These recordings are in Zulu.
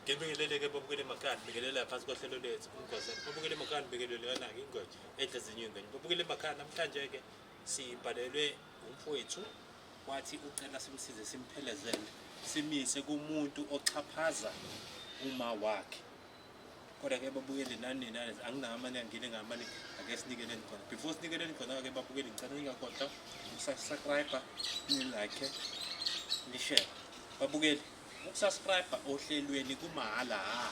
Ngibingelele-ke babukele emakhaya, ngibingelela phansi kohlelo lethu umgwazana. Babukele emakhaya, ngibingelele kanake ingweje edla ezinye iy'ngwenye. Babukele emakhaya, namhlanje-ke sibhalelwe umfowethu wathi ucela simsize simphelezele simise kumuntu oxhaphaza uma wakhe. Kodwa-ke babukele nani nani anginawo amane angine ngamane ake sinikeleni khona. Before sinikeleni khona-ke babukele ngicela ningakhohlwa ukusubscribe, ni-like, ni-share. Babukeli Ukusubscribe ohlelweni kumahhala ha.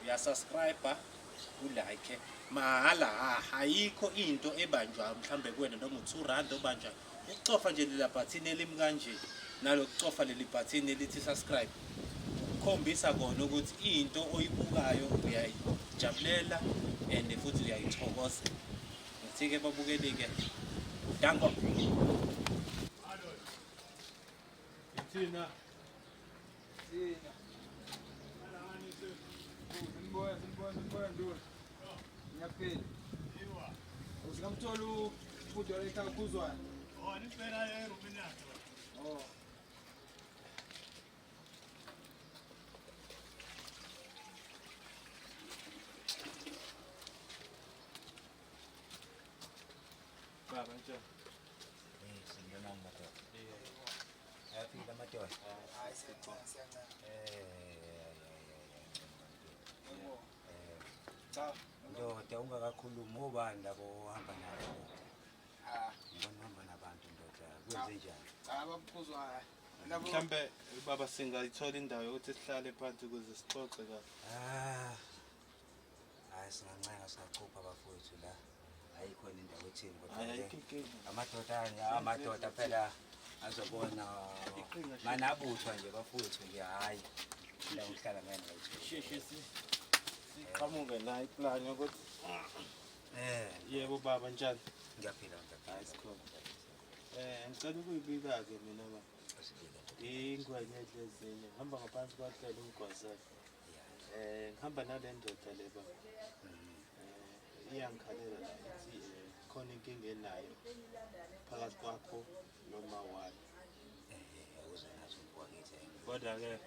Uyasubscribe, ulike mahhala ha. Ayikho into ebanjwayo mhlambe kuwena noma u-2 rand obanjwayo. Ukucofa nje lela bhathini elimi kanje nalokucofa leli bhathini elithi subscribe kukhombisa kona ukuthi into oyibukayo uyayijabulela and futhi uyayithokozela. Ngithi-ke babukeli-ke danko. Ithina. Thina. Siniboya, siniboya, siniboya nduna. Ngiyaphila. Usingamthola ubhuti wala ekhaya ukhuzwane. Oh, nimpela erumini yakhe. Oh. Baba nje. Eh, sanibonani madoda. Ayaphila amadoda. Hayi siyancane, siyancane. Eh, Yebo. Cha. ndoda ungakakhulumi obani labo ohamba nabo ndoda. Ah, Ngibona uhamba nabantu ndoda. Kwenze njani? cha babukhuzwayo. Labo Mhlambe baba singayithola indawo yokuthi sihlale phansi ukuze sixoxe kahle. Ah. Hayi singancenga singacupha bafowethu la. Ayikhona indawo ethini kodwa Hayi ke ayikho inkinga. amadoda amadoda phela azobona manabuthwa nje bafowethu nje hayi indawo ngihlala ngeke ngayithola. Sheshe si siqhamuke la iplan yokuthi Eh, yebo baba njani? ngiyaphila ngiyaphila. Hayi sikhona. Eh ngicela ukuyibika ke mina baba. Asibike. Ingwenya edla ezinye. Ngihamba ngaphansi kwahlelo umgwazela. Eh ngihamba nale ndoda le baba. Eh iyangikhalela la ithi khona inkinga enayo phakathi kwakho noma wayo. Eh, uze nazo umfowethu. Kodwa ke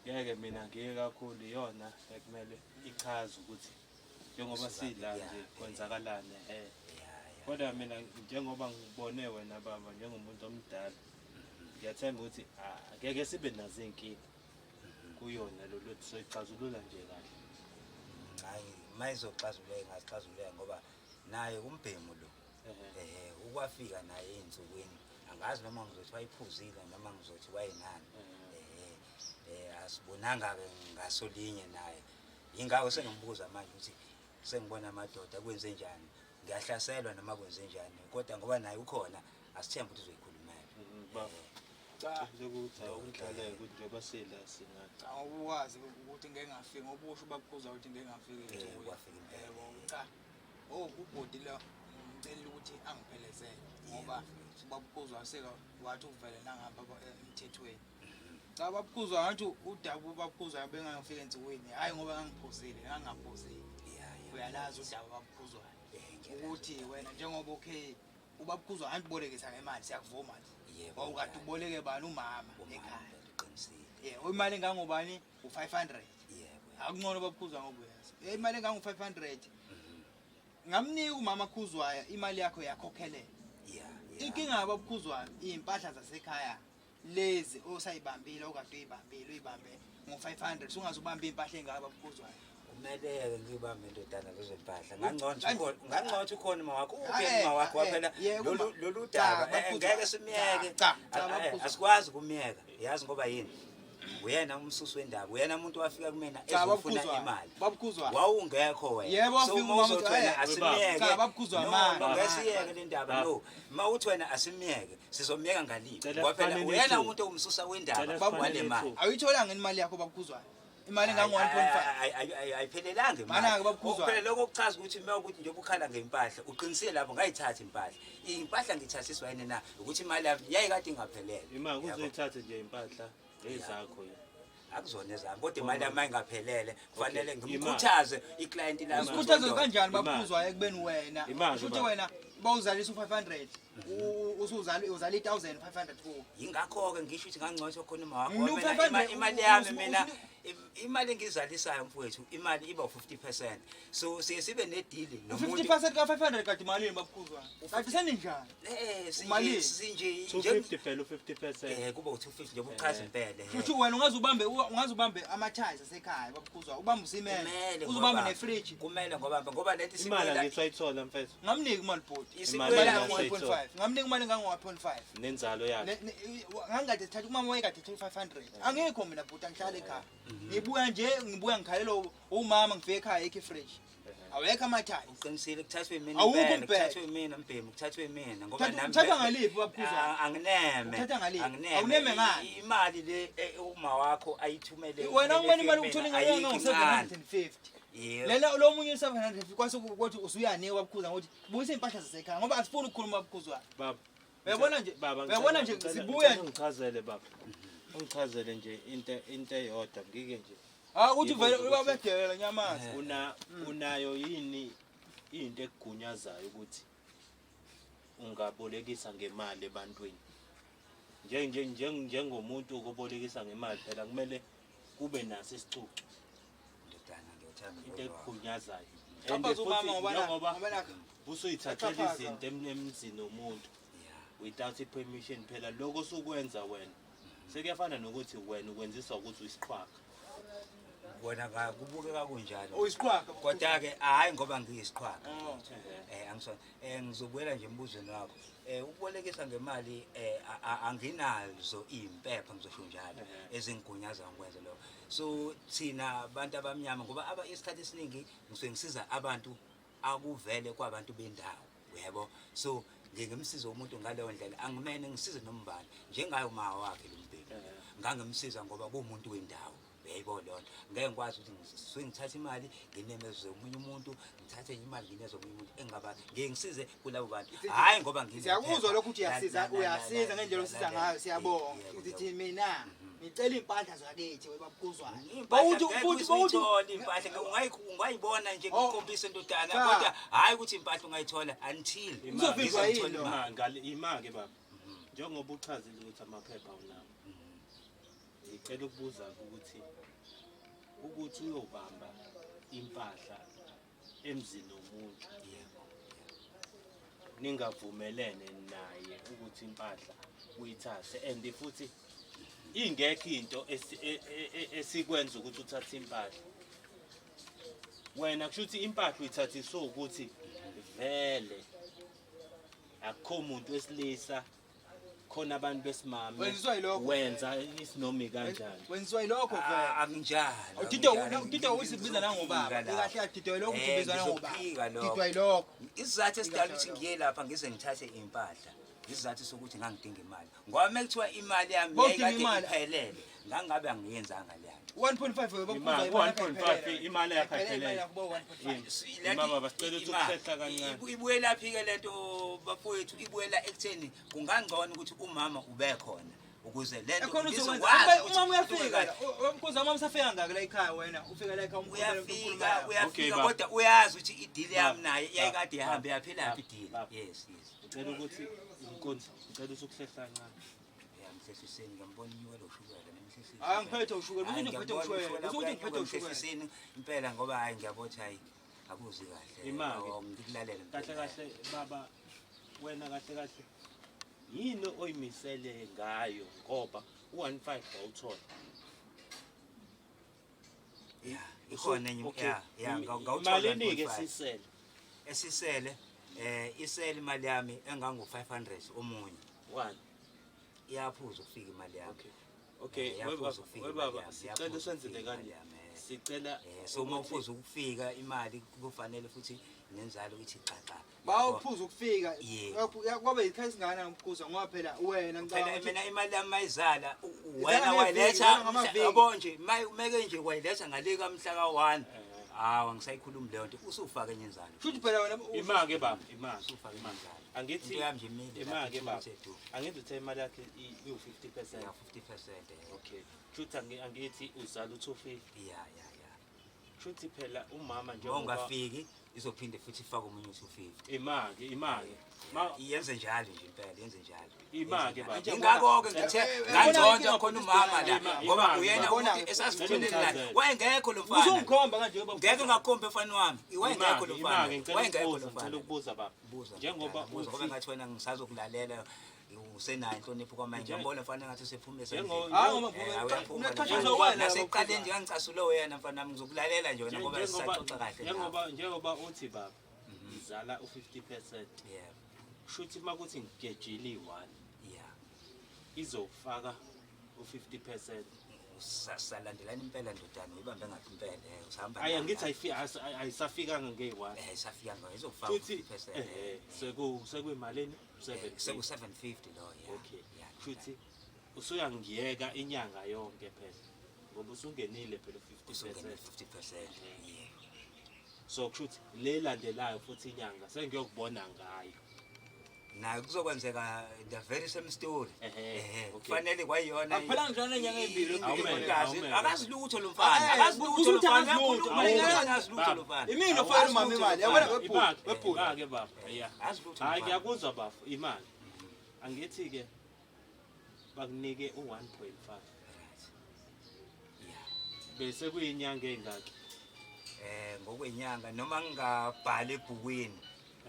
ngeke mina ngiye kakhulu iyona ekumele ichaze ukuthi njengoba sidla nje kwenzakalani eh. Kodwa mina njengoba ngibone wena baba njengomuntu omdala ngiyathemba ukuthi angeke sibe nazo iy'nkinga kuyona lo lutho soyixazulula nje kahle. Hayi, mayizoxazuleka ingaxazuleka ngoba naye umbhemu lo. Eh, ukwafika naye ey'nsukwini angazi noma ngizothi wayiphuzile noma ngizothi wayenani. Eh, eh asibonanga-ke ngaso linye naye. Yingakho sengimbuza manje ukuthi sengibona amadoda kwenze njani ngiyahlaselwa noma kwenze njani kodwa ngoba naye ukhona asithembe ukuthi uzoyikhulumela. Bafo. cha Lokuthi awungidlaleke ukuthi njengoba sila singathi. cha ngoba uwazi ukuthi ngeke ngafika ngoba usho ubabukhuza ukuthi ngeke ngafika Eh, ensukwini. wafika impela. Yebo, cha. Oh, ubhuti lo ngicela ukuthi angiphelezele ngoba ubabukhuzwa seka wathi ukuvele nangapha emthethweni. Cha babukhuzwa ngathi udaba ubabukhuzwa bengangifika ensukwini hayi ngoba ngangiphuzile ngangingaphuzile. Yeah, yeah. Uyalazi udaba babukhuzwayo. Eh, ngiyalazi Ukuthi wena njengoba okay ubabukhuzwa angibolekisa ngemali siyakuvuma nje. Yebo, Wawukade njalo. uboleke bani umama Umama, ekhaya. uqinisile. Yebo, imali engangobani u500. Yebo. Akungcono babukhuzwa ngoba uyazi. Eh, imali engango500. Ngamnika umama Khuzwayo imali yakho yakhokhelela. Yeah, yeah. Inkinga yababukhuzwayo impahla zasekhaya lezi osayibambile okade uyibambile uyibambe ngo500 sungaze ubambe impahla engaka babukhuzwayo. Kumele-ke ngiyibambe indodana lezo mpahla. Ngangcono Kanje- ukhona, ngangcono ukhona uma wakho, uphi Eh, uma wakho eh, waphela yebo, lolu uma- lolu Cha, daba eh, baphuzwa. ngeke simyeke. Cha, cha, Ah, eh, baphuzwa. Asikwazi ukumyeka. Yazi ngoba yini? Uyena umsusi wendaba, uyena umuntu owafika kumina Cha ezofuna babukhuzwayo. imali. Babukhuzwayo. Wawungekho wena. Yebo, So wafika uma umama uzothi uthi, wena eh, asimyeke. Cha, babukhuzwa No, amanga. no, ngeke siyeke le ndaba Baba. no. Uma uthi wena asimyeke, sizomyeka ngaliphi? Cela Ngoba phela sifanele uyena ithuba. umuntu owumsusa wendaba Cela wale sifanele mali. ithuba. Awuyitholanga imali yakho babukhuzwayo. Imali engango 1.5. Ayiphelelanga imali. Mana-ke babukhuzwayo. Phela lokho kuchaza ukuthi uma ukuthi njengoba ukhala ngempahla uqinisile lapho ngayithatha impahla. Impahla ngithathiswa yini na? Ukuthi imali yami yayikade ingaphelele. Imali Yabo. kuzoyithatha nje impahla ezakho yena. Akuzona ezami kodwa imali yami mayingaphelele kufanele Okay. ngimkhuthaze iclient lami. Usikhuthaze kanjani Imali. babukhuzwayo ekubeni wena? Imali, Kusho baba. wena bawuzalisa u500 usuzala uzala i1500 kuwo. Yingakho-ke ngisho ukuthi ngangcono khona uma wakho. Nginu Mina 500 imali yami mina Imali engizalisayo mfowethu, imali iba u-50%, so siye sibe nedili nomuntu. 50% ka-500 kade malini, babukhuzwana? Kade seninjani? Malini? Sinje. 250 phela u-50%. Kuba u-250 njengoba uchaza impela. Futhi wena ungaze ubambe ama-tiles asekhaya, babukhuzwa, ubambe usimende, Kumele uze ubambe ngoba- nefriji. Kumele ngoba lento Imali isibuyela angithi wayithola, mfethu. Ngamnika imali, bhuti. Imali Isibuyela ingase- 1.5, ngamnika imali engango-1.5. Nenzalo yakhe. Ngangikade sithatha, umama wayekade ethatha u-500. Angekho mina, bhuti, angihlala ekhaya, ngibuya nje, ngibuya ngikhalela umama, ngifike ekhaya ekho ifriji, awekho ama-tiles. Uqinisile, kuthathwe mina Awukho impela. umbhede. Kuthathwe mina, mbhemu, kuthathwe mina ngoba nami Uthathwa ngaliphi, babukhuzwa? Angineme. Uthatha ngaliphi? Angineme. Awuneme ngani? Imali le uma wakho ayithumele Wena kumele imali kumele uthole ayikho incane. ngango-750. Yebo. Lena lo munye 750 kwase ukuthi usuyanikwa, babukhuzwa, ngokuthi buyisa iy'mpahla zasekhaya ngoba asifuni ukukhuluma, babukhuzwa. Baba. Uyabona nje, Baba, uyabona nje, sibuya ngicela ungichazele, baba. Ungichazele nje into eyodwa ngike nje. Ah, ukuthi vele Ngibuze ukuthi- ubabedelela nyamaza. Unayo yini into ekugunyazayo ukuthi ungabolekisa ngemali ebantwini? Njengomuntu ukubolekisa ngemali phela kumele kube naso isicucu, Ndodana, ngiyothanda into umbuzo wakho. ekugunyazayo. And Xhaphaza umama futhi ngoba njengoba ngoba nakho usuyithathela Exhaphaza. izinto emzini womuntu without i-permission, phela lokho osukwenza wena sekuyafana nokuthi wena ukwenziswa ukuthi uyisiqhwaga. Kona kubukeka kunjalo. Uyisiqhwaga. Kodwa-ke hhayi ngoba ngiyisiqhwaga. Oh. Angisona. Ngizobuyela nje embuzweni wakho. Ukubolekisa ngemali, anginazo iy'mpepha, ngizosho njalo, ezingigunyaza ngikwenze lokho. So thina abantu abamnyama, ngoba isikhathi esiningi ngisuke ngisiza abantu akuvele kwabantu bendawo, uyabo. So ngiye ngimsize umuntu ngaleyo ndlela, angimene ngisize nombani njengayo uma wakhe lo mbhemu. Ngangimsiza ngoba kuwumuntu wendawo. Uyayibona leyo nto. Ngeke ngikwazi ukuthi ngisuke ngithathe imali nginemeze omunye umuntu, ngithathe enye imali ngineze omunye umuntu engingaba ngiye ngisize kulabo bantu. Hhayi ngoba Siyakuzwa lokho ukuthi uyasiza, uyasiza ngendlela osiza ngayo, siyabonga. Sithi mina ngicela iy'mpahla zakithi, webabukuzwana. Bawuthi futhi bawuthi impahla ungayibona nje, Oh. ngikhombise, ndodana, Cha. kodwa hhayi ukuthi impahla ungayithola until Uzovinjwa ngize ngithole yini lo? imali. Ima-ke baba, njengoba uchazile ukuthi amaphepha unawo, ngicela ukubuza ukuthi uyobamba impahla emzini womuntu ningavumelene naye ukuthi impahla uyithathe, and futhi ingekho into esikwenza ukuthi uthathe impahla wena, kusho ukuthi impahla uyithathiswe ukuthi vele akukho muntu wesilisa khona, abantu besimame. Wenziswa yilokho. Wenza isinomi kanjani? Wenziwa yilokho vele. Akunjalo. Didwa akunjalo. didwa usibiza nangobaba. Ngizophika Ikahle didwa yilokho, lapho. uthi ubizwa nangobaba. Ngizophika lokho. Didwa yilokho. Isizathu esidala ukuthi Ikahle ngiye lapha ngize ngithathe iy'mpahla, isizathu sokuthi ngangidinga imali, ngoba uma kuthiwa imali yami Bawudinga yayikade imali. iphelele, ngangabe angiyenzanga leya nto. 1.5 webakhuza. 1.5, imali yakho ayiphelele. Imali yakho 1.5. Ima baba, sicela ukuthi ukuhlehla kancane. Ibuyelaphi-ke le nto, bafowethu? Ibuyela ekutheni kungangcono ukuthi umama ube khona ukuze le nto Ekhona uzokwenza. ngizokwazi ukuthi Umama uyafika kahle. la. Wamkhuza umama usafika ngaki la ekhaya? Wena ufika la ekhaya umkhuzela into Uyafika. okhulumayo. Okay, Uyafika, baba. kodwa uyazi ukuthi idili yami Baba, naye yayikade baba, ihambe yaphilaphi baba, idili. baba. Yes. Ngicela ukuthi inkonzo, ngicela ukuthi ukuhlehla kancane. Ya, mhlehliseni, ngiyambona inyukela ushukela, nemhlehliseni. Hayi, ngiphethe ushukela. Hhayi, Usuthi ngiphethe ngiyambona ushukela. ushukela Usuthi ngiphethe kuyanyuka, ushukela. mhlehliseni impela, ngoba hhayi ngiyabona ukuthi hhayi akuzi kahle. Ima-ke. Oh, ngikulalela Kahle impela. kahle baba, wena kahle kahle yini oyimisele ngayo, ngoba u-15 wawuthola? Ya, ikhona enye. Okay. Ya, ngawuthola Malini-ke 1.5. sisele? Esisele, isele imali yami engango 500 omunye. One. Iyaphuza ukufika imali yami. Okay, Iyaphuza webaba, ukufika webaba, imali yami, sicela iyaphuza usenzele ukufika kanje. imali yami. Sicela So uma ukuthi- uphuza ukufika imali, kufanele futhi nenzalo ithi xaxa. Bawuphuza ukufika. Yebo. Kwabe isikhathi singakanani ukuphuza, ngoba phela wena ngicabanga Phela ukuthi mina imali yami mayizala Izala wena ngeviki, wayiletha izala ngamaviki. yabo nje, meke nje wayiletha ngale kamhla ka-1, hawa ngisayikhulumi leyo nto, usufake enye inzalo. Shuthi phela wena Ima-ke baba, ima. Usufake enye inzalo. Angithi Into yami nje imile lapha, ima-ke baba. ithe du. Angithi uthe imali yakhe iwu-50%? Ya, 50%. Okay, shuthi angithi uzala u-250? Ya. Shuthi phela umama Uma njengoba ungafiki izophinde futhi ifake omunye u-250. Ima-ke, ima-ke. Iyenze njalo nje impela, yenze njalo. Ima-ke baba. Ingakho-ke ngithe ngangcontsha khona umama la Ima, ngoba ima, uyena ima. umuntu esasifundele naye. Ngicela Wayengekho lo mfana. Usungikhomba kanje baba. Ngeke ngakhomba mfana wami. Wayengekho lo mfana. Ima-ke, ngicela Wayengekho ukubuza, lo ngicela mfana. ukubuza baba. Buza. Njengoba buza ngoba uthi ngathi wena ngisazokulalela usenayo inhlonipho kwamanje. Ngiyambona mfana ngathi usephume Njengo- Hayi ngoba Eh, uyaphuma uyaxhashazwa mfana. wena. Nasekuqaleni nje ngangicasule wena mfana wami ngizokulalela nje wena ngoba njengoba sisaxoxa kahle nawe. njengoba uthi baba ngizala u-50%, Yebo. kushuthi uma kuthi ngigejile iyi-1 Yeah. izofaka u-50%. Salandelana impela ndodana, uyibambe ngathi impela usahamba. Ayi angithi ayisafikanga ngeyi-1. Isafika ngayo izofaka Futhi 50%. sekuyimalini? Seku 750. 750 lo, yeah. Okay. Yeah. Kushuthi usuyangiyeka inyanga yonke phela ngoba usungenile phela u-50%. Usungene 50%. Yeah. So kushuthi le landelayo futhi inyanga sengiyokubona ngayo. Nayo kuzokwenzeka the very same story. Ehhe, Ehhe, okay. kufanele kwayiyona. Akuphelanga njalo nenyanga ezimbili. Awumele, Akazi awumele. akazi lutho lo mfana. Eh, Akazi lutho lo uthi mfana. akazi lutho. Uyakhuluma Awumele. akazi lutho lo mfana. Imina ofakela umama imali. Yabona webhuti, Imali, webhuti. imali-ke baba. Yeah. Akazi lutho. Hayi ngiyakuzwa bafo, imali. Angithi ke bakunike u-1.5. Yeah. Bese kuyinyanga ey'ngaki? Ngokwenyanga noma ngingabhala ebhukwini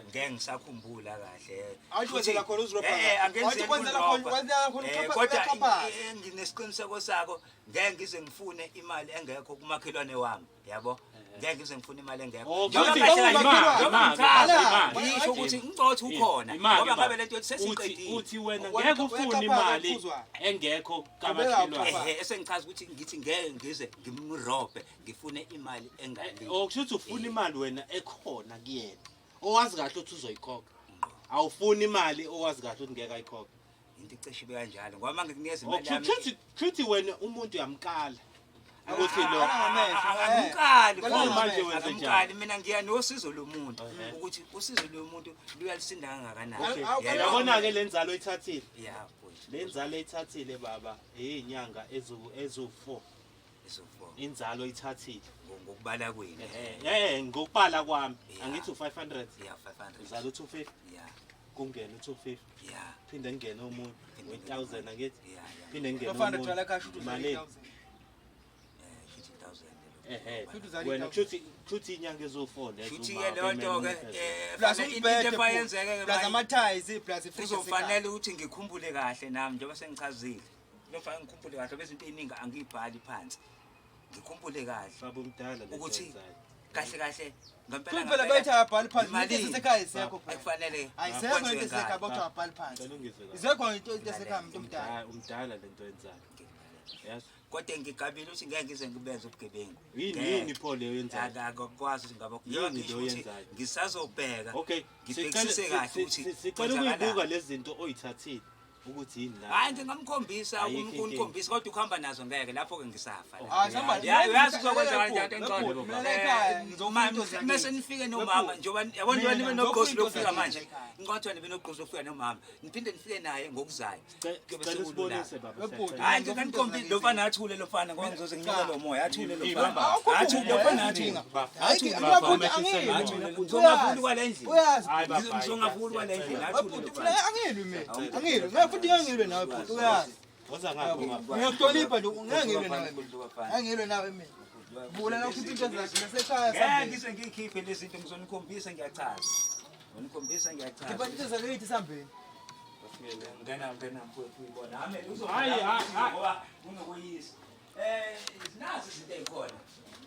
ngeke ngisakhumbula kahle. Awuthi wenzela khona uzirobha Eh, kahle. angenzeli Awuthi kwenzela khona- ukurobha. kwenzela khona Kodwa uxhaphaze. nginesiqiniseko sako ngeke ngize ngifune imali engekho kumakhelwane wami, yabo? Ngeke ngize ngifune imali engekho. Oh, Njengoba futhi- kahle kahle imali, njengoba imali, ngichaza, imali. ngisho ukuthi ngicothe ukhona Imali, ngoba ngabe baba. lento yothi sesiqedile. Uthi wena Wena ngeke ufune uyaxhaphaza, imali uphuzwa. engekho kamakhelwane. Ehhe, esengichaza ukuthi ngithi ngeke ngize ngimrobhe ngifune imali engalile. Oh kusho ukuthi ufuna imali wena ekhona kuyena. Owazi kahle ukuthi uzoyikhokha. Awufuni imali owazi kahle ukuthi ngeke ayikhokhe. Into icishe ibe kanjalo ngoba uma ngikunikeza Oh imali yami kusho ukuthi wena umuntu uyamkala. Ukuthi lo Ngamehlo, akamkali Kala futhi. manje wenze Akamkali, mina ngiya nosizo lomuntu Ehhe. ukuthi usizo lomuntu luyalisinda kangakanani. Okay. Awu, Yebo. Uyabona ke lenzalo oyithathile. Yeah, mfowethu. Lenzalo oyithathile baba izinyanga ezu4. Ezo-four. Inzalo oyithathile. Ngokubala kwenu. Ngokubala kwami Yeah. angithi u500. Yeah, 500. Uzala u250 Yeah, kungena u250 yeah, phinde ngene omunye 1000 angithi yeah, yeah. phinde ngene 500 twala cash uthi uzala Malini? 1000. 50,000 lo. Ehhe. Futhi uzala Wena 8,000. kushuthi inyanga ezo4 lezo. Shuthi uma ke leyo nto ke bephezulu. Plus fanele- into umbhede efa yenzeke ke plus manje, ama-tiles plus i-fridge kuzofanele ukuthi ngikhumbule kahle nami njengoba sengichazile. Kuzofanele ngikhumbule kahle bese into eningi angiyibhali phansi. Ngikhumbule kahle Baba umdala lento ukuthi oyenzayo. kahle kahle ngempela Futhi phela bayithi abhali phansi into Imalini? esesekhaya isekho phela. Ekufanele Ayisekho into kwenziwe esekhaya ngayo. bathi abhali phansi. Ngicela ungizwe kahle. Isekho into esekhaya umuntu omdala. Umdala lento oyenzayo. Yes. Kodwa ngigabile ukuthi ngeke ngize ngibenze ubugebengu. Yini Ngeke. yini pho leyo oyenzayo? Akakwazi ukuthi ngaba Yini ngisho leyo ukuthi oyenzayo? ngisazobheka. Okay, Ngibhekisise kahle ukuthi sicela kwenzakalani. ukuyibuka lezi zinto oyithathile ukuthi yini la. Hayi ngingamkhombisa Ayikho inkinga. ukumkhombisa kodwa ukuhamba nazo ngeke lapho ke ngisafa la. Hayi samba. Ya, uyazi kuzokwenza kanjani into engcono. Mina la ekhaya ngizofuna into zakithi. Mase nifike nomama njengoba yabona njengoba nibe Mina nogqozi ngizofuna into lokufika zakithi manje. ekhaya. Inqothwa nibe nogqozi lokufika nomama. Niphinde nifike naye ngokuzayo. Kuyobe Sicela sekulula. usibonise baba. Webhuti. siyacela. Hayi nginganikhombisi lo mfana athule lo mfana ngoba ngizoze nginyuke lo moya athule lo mfana. Awukho Athule lo mfana athule. Hayi Baba, angilwi Athule. mina. Ngizongavuli kwale ndlini. Uyazi. Hayi baba. hayi, Ngizongavuli kwale ndlini athule lo Webhuti mfana. mina angilwi mina. Angilwi. Ngeke futhi ngeke ngilwe nawe bhuti uyazi. Woza ngapha baba. Ngiyakuhlonipha nje ngeke ngilwe nawe. Ngeke ngilwe nawe mina. Vula la ukhipha into zakhe nasekhaya Ngeke sambeni. ngize ngiyikhiphe lezi zinto ngizonikhombisa ngiyachaza. Ngizonikhombisa Khipha ngiyachaza. into zakithi sambeni. Ngena ngena mfowethu uyibona. Ame Hayi, hayi, hayi. ngoba kunokoyisa. Nazi izinto ezikhona.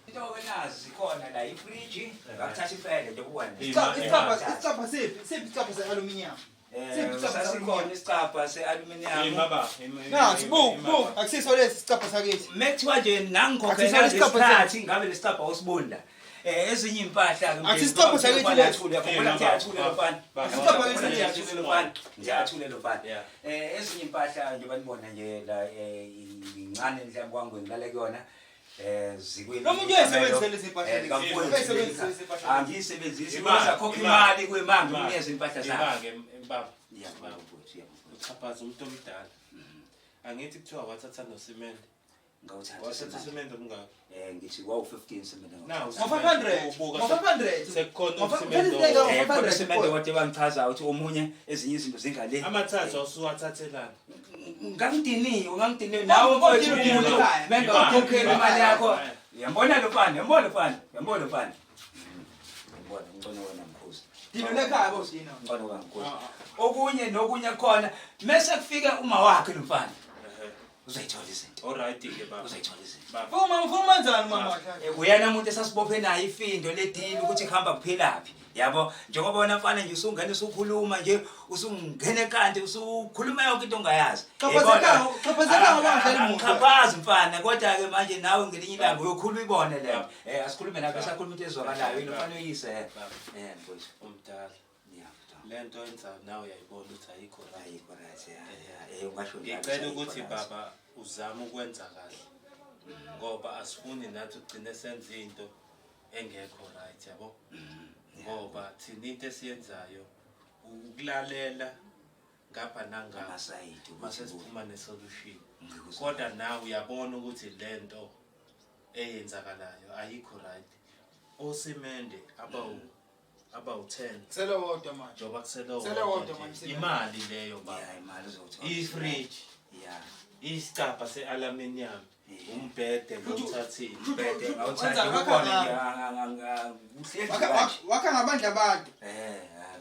Into ke nazi zikhona la ifridge, ngakuthatha impela nje kuwena. Isicabha isicabha siphi? Siphi isicabha se-aluminium? Siphi isicabha Sasikhona se-aluminium? isicabha se-aluminium. Baba. Nasi buku buku akusiso lesi isicabha sakithi. Mekuthiwa nje nangikhokhela Akusisona isicabha lesikhathi ngabe lesicabha awusiboni la. Ezinye impahla ke Akusisicabha sakithi lesi. Athule yakhumbula ukuthi athule lo mfana. Isicabha lesi Ngiyathule lo mfana. Ngiyathule lo mfana. Yeah. Ezinye impahla nje banibona nje la incane mhlawumbe kwangwe ngilale kuyona. Zikweli. Lo muntu uyayisebenzisa lezi mpahla lezi. Uyayisebenzisa lezi mpahla lezi. Angiyisebenzisi. Imali, Bazakhokha imali. imali kwemali nginikeze impahla zami. Imake baba. Ngiyabonga mfowethu, ngiyabonga. Uchaphaza umuntu omdala. Angithi kuthiwa wathatha nosimende. Ngawuthatha Wathatha usemende. usimende omngaka? Ngithi wawu-15 semende. Nawu. Ngo-500. Ubuka Ngo-500. Sekukhona Ngo- usimende phela izinto owodwa. Khona 500 usemende kodwa bangichaza ukuthi omunye ezinye izinto zingale. Amathathu awusuwathathelana. Ngangidiniwe, ngangidiniwe nawe mfowethu Kodwa umuntu ekhaya. mengakhokheli imali yakho. Imali. Uyambona lo mfana, uyambona lo mfana, uyambona lo mfana. Uyambona ngcono wena mkhuzi. Dino lekhaya bosina. Ngcono wena mkhuzi. Okunye nokunye khona mase kufika uma wakhe lo mfana uzoyithola izinto. Alright-ke baba. Uzoyithola izinto. Baba. Uma ufuna manzani mama wakhe. Uyena umuntu esasibophe naye ifindo ledili ukuthi kuhamba kuphelaphi yabo, njengoba wena mfana nje usungena usukhuluma nje usungene kanti usukhuluma yonke into ongayazi. Xhaphazeka, Yabona? xhaphazeka ngoba ungadlali muntu. Angixhaphazi mfana, kodwa-ke manje nawe ngelinye ilanga uyokhula uyibone le nto. Asikhulume nawe, sakhuluma into ezwakalayo yini mfana uyise. Baba. Mfowethu. Umdala. Ya, mfowethu. Le nto yenzayo nawe uyayibona ukuthi ayikho right. Ayikho right, ya, ya. Ungasho njalo, Ngicela ayikho ukuthi right. baba uzame ukwenza kahle ngoba asifuni nathi ugcine senza into engekho right, yabo, ngoba thina into esiyenzayo ukulalela ngapha nangapha Amasayidi ukuthi mase siphuma ne-solution. Ngikuzwa. Kodwa nawe uyabona ukuthi lento eyenzakalayo ayikho right. Osimende abawu-10 Sele wodwa manje. njengoba kusele Kusele wodwa wodwa nje. manje, usimende. Imali leyo baba, Ya, imali uzothola. ifridge, Ya. isicabha se-aluminium, umbhede lo uthathile. Umbhede ngawuthatha Wenza ubone nje wakha kuhlezi Wakha kanje. wakha ngamandla abantu.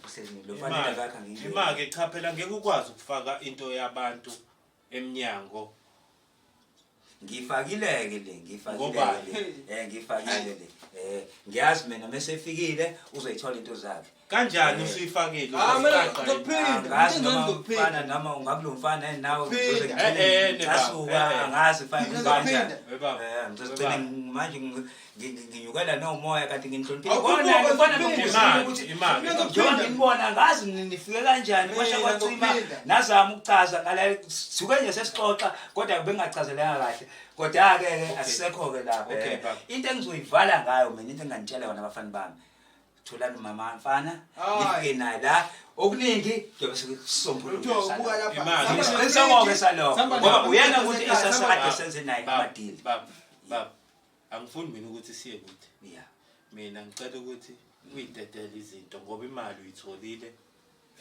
Kuhlezi lo fanele akakha ngiyo. Ima-ke, cha phela ngeke ukwazi ukufaka into yabantu emnyango. Ngifakile-ke le, ngifakile Ngobani? le. Ngifakile le. Ngiyazi mina mase efikile uzoyithola into zakhe. Kanjani usuyifakile? Ah, mina Uzoziqaqa yini? ngizophinda. Angazi Into noma engizophinda. mfana noma ungakulo mfana nawe Phinda. ngizoze ngigcine ngicasuka, angazi mfana Ngizophinda. kanjani. Eh, baba. Ngizogcina manje nginyukela nomoya kanti ngihloniphile. Awukhuphuka, Kona mfana uzophinda. ngikuzwile ukuthi Imali, imali. njengoba nginibona angazi nifike kanjani kwasha Mina kwacima ngizophinda. nazama ukuchaza ngala suke nje sesixoxa kodwa bengingachazeleka kahle kodwa-ke ke asisekho-ke lapho. Okay, baba. Into engizoyivala ngayo mina, into enginganitshela yona abafana bami, tholani umama mfana, Hayi. nifike naye la, okuningi kuyobe Lutho, buka lapha. Imali. Samba Ngisiqiniseko-ke nefriji, salokho samba ngoba nefriji uyena ukuthi yasekhaya, samba- esasakade senze naye Baba, amadili. baba, baba, angifuni mina ukuthi siye kude. Ya. Mina ngicela ukuthi uyidedele izinto ngoba imali uyitholile